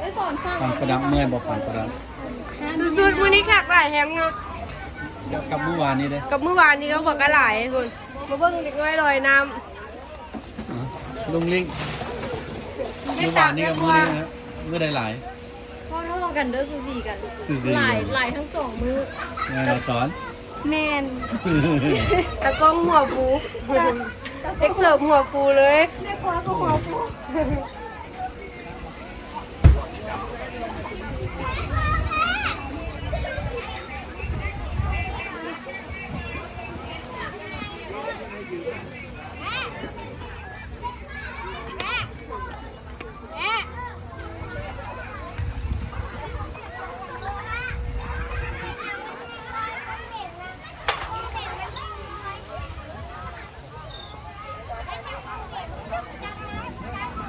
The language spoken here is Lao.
ໄດ້ສອນສັ່ງ ປານປະດັບເມື່ອຍບໍ່ ປານປະດັບ? ສຸດໆ ມື້ນີ້ຄັກຫຼາຍແຮງເນາະ ກັບມື້ວານນີ້ເດ້ ກັບມື້ວານນີ້ກໍບວກກັນຫຼາຍພຸ້ນ. ມາເບິ່ງເດັກນ້ອຍລອຍນ້ຳ ລຸງລິງ ມື້ວານນີ້ກັບມື້ນີ້ນະ ມື້ໃດຫຼາຍ? ພໍໆ ກັນເດີ້ ສູສີກັນ ສູສີ ຫຼາຍ ກັນ ຫຼາຍທັງສອງມື້. ແມ່ນບໍ່ສອນ? ແມ່ນ ຕາກ້ອງຫົວຟູ ເດັກເສີບຫົວຟູເລີຍ ແມ່ຄົວກໍຫົວຟູ.